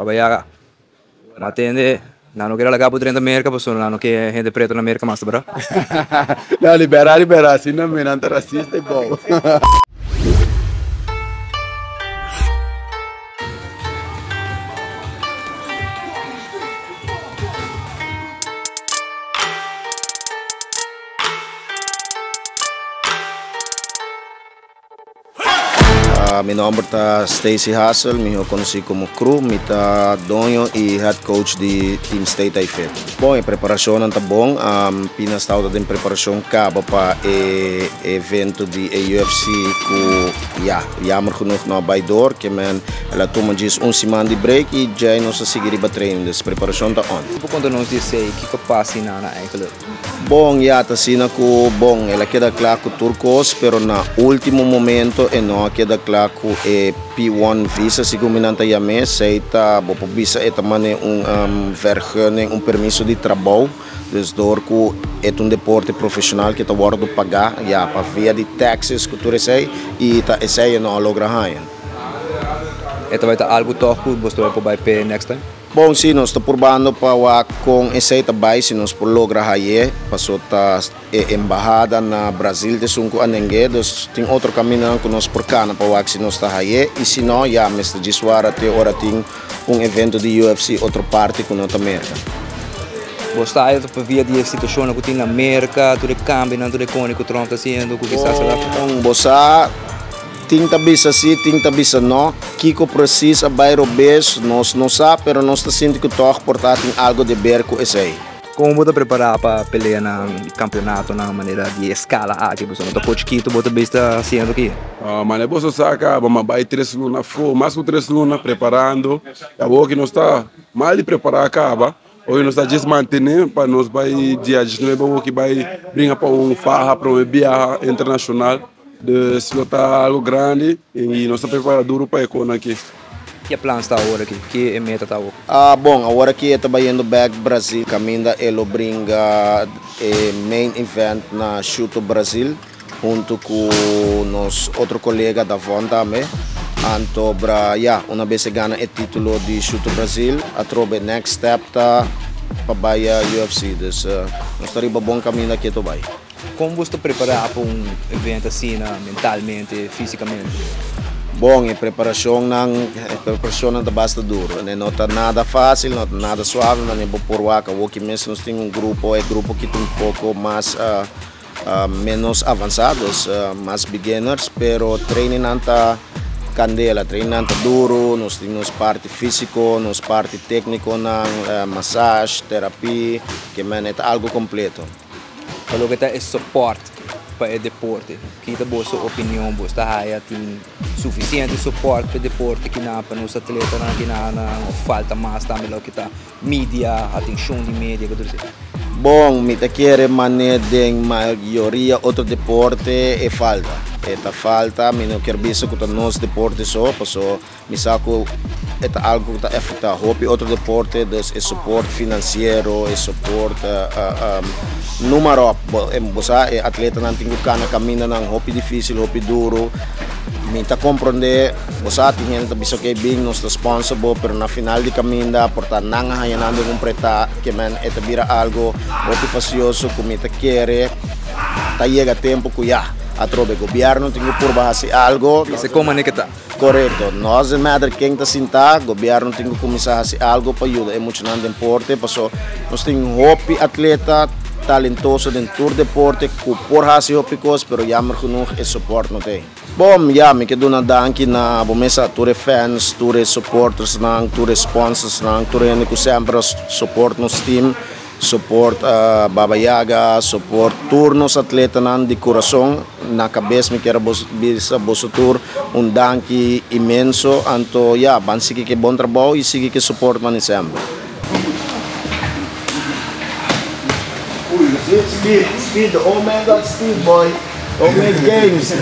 Baba Yaga. Ma tende, nan no kere laga bo drenta Merca pasobra nan no ke hende preto na Merca mas, ta bra? No, libera, libera, asina mi nan ta racista y bou. Mi nomber ta Stacey Hassel, mihó konosí komo Kru. Mi ta doño i head coach di Team State I Fit. Bon, e preparashonnan ta bon. Pina stau ta den preparashon kaba pa e evento di e UFC ku ya, jammer genoeg no a bai door. Ke men el a tuma djis un siman di break i djei nos a sigui riba training. Dus preparashon ta on. Bo konta nos di esei, kiko pasa i nan eigenlijk? Bon, ya ta asina ku bon, el a keda kla ku tur kos, pero na ultimo momento e no a keda kla ku e P1 visa, segun mi nan ta yam'é. Esei ta, bo por bisa e ta man'é un vergunning, un permiso di trabou. Dus dor ku e ta un deporte profeshonal ku ta wòrdu pagá, ya, pa via di taxes ku tur esei, i ta esei e no a logra haña. E ta bai ta algu tòg ku bo ta bai por bai p'e next time? Bon, si, nos ta purbando pa wak kon esei ta bai, si nos por logra haye, paso ta e embahada na Brazil ta esun ku a neng'é, dus tin otro kamindanan ku nos por kana pa wak si nos ta haye, i si no, ya mester djis wara te ora tin un evento di UFC otro parti ku no ta Merka. Bo sta ayuda pa via di e situashonnan ku tin na Merka, tur e kambionan, tur e koni ku Trump ta hasiendo ku kisas a afektá? Bon, bo sa. Tin ta bisa si, tin ta bisa no. Kiko precies a bai robes, nos no sa, pero nos ta sinti ku tòg por ta tin algo de ber ku esei. Kon bo ta prepará pa peleanan di kampeonatonan manera di e skala aki? Pasobra no ta por chikitu bo ta bista hasiendo aki. Manera boso sa kaba, m'a bai tres luna afó, mas ku tres luna preparando. I awor ki nos ta mal di prepará kaba, oye nos ta djis mantené pa nos bai dia diesnuebe awor ki bai bringa pa un faha prome biaha internashonal. Dus lo ta algo grandi y nos ta prepara duro pa e kona aki. Ke plans ta awor aki? Ke e meta ta awor? Bon, awor aki e ta bayendo bek Brazil kaminda e lo bringa e main event na Shooto Brazil hunto ku nos otro kolega Davon tambe. Anto bra ya, una bes e gana e titulo di Shooto Brazil atrobe next step ta pa bai UFC. Dus nos ta riba bon kaminda keto bai. Kon bo sta prepará pa un evento asina mentalmente, físikamente? Bon, e preparashonnan, e preparashonnan ta basta duro. E no ta nada fásil, no ta nada suave, manera bo por wak awoki mes nos tin un grupo, e grupo ki ta un poko mas ménos avansá, dus mas beginners, pero trainingnan ta kandela, trainingnan ta duro, nos tin nos parti físiko, nos parti téknikonan, massage, terapia, ke men e ta algu kompleto. Pa loke ta e support pa e deporte, ki ta boso opinion? Boso ta haya tin suficiente support pa e deporte kinan pa nos atletanan kinan of falta mas tambe loke ta media, atencion di media ku tur esei? Bon, mi ta kere mane den mayoria otro deporte e falta. E ta falta, mi no kier bisa ku ta nos deporte so, paso Mi sa ku e ta algu ku ta afektá hopi otro deporte, dus e support finansiero, e support numa ròp. Bo sa e atletanan tin ku kana kamindanan hopi difísil, hopi duru. Mi ta komprondé, bo sa tin hende ta bisa okey bin nos ta sponsor bo, pero na final di kaminda por ta nan a haña nan den un pretá ke men e ta bira algu hopi fasioso ku mi ta kere ta yega tempu ku ya atrobe gobièrnu tin ku purba hasi algu. Bisa kon manera ke ta. Korekto. No doesn't matter ken ta sintá, gobièrnu tin ku kuminsá hasi algu pa yuda e muchanan den deporte, paso nos tin hopi atleta talentoso den tur deporte ku por hasi hopi kos, pero jammer genoeg e support no t'ei. Bon, ya, mi ke duna danki na bo mesa, tur e fans, tur e supportersnan, tur e sponsorsnan, tur hende ku semper a support nos team. Support Baba Yaga, support tur nos atletanan di kurason. Na kabes mi kier a bisa boso tur un danki inmenso. Anto ya, ban sigui ke bon trabou i sigui ke support mani semper. Speed, speed, the old man got speed boy, old man games.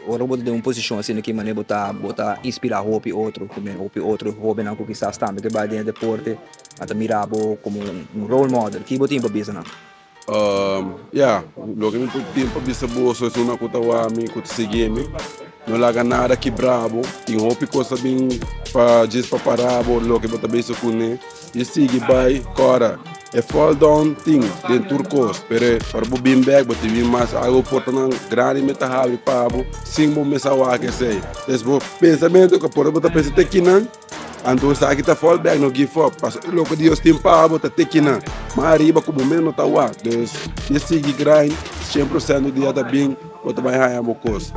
Ora bo ta den un posishon asina ki manera bo ta bo ta inspirá hopi otro, hopi otro hóbennan ku kisas tambe ke bai den e deporte. Nan ta mira bo komo un role model. Ki bo tin pa bisa nan? Ya, loke mi por tin pa bisa boso esunnan ku ta wak mi, ku ta sigui mi. No laga nada kibra bo. Tin hopi cos ta bin pa djis pa para bo loke bo ta bezig cune. Y sigui bay cora. E fall down tin den tur cos, pero ora bo bin bek bo tin bin mas algo portanan grandi me ta habri pa bo sin bo mes a wak esey. Des bo pensamento cu por bo ta pensa te kinan, anto esaki ta fall back, no give up. Pasobra loke Dios tin pa bo ta te kinan, mas ariba cu bo mes no ta wak. Dus, y sigui grind, 100% dia ta bin bo ta bay haya bo cos.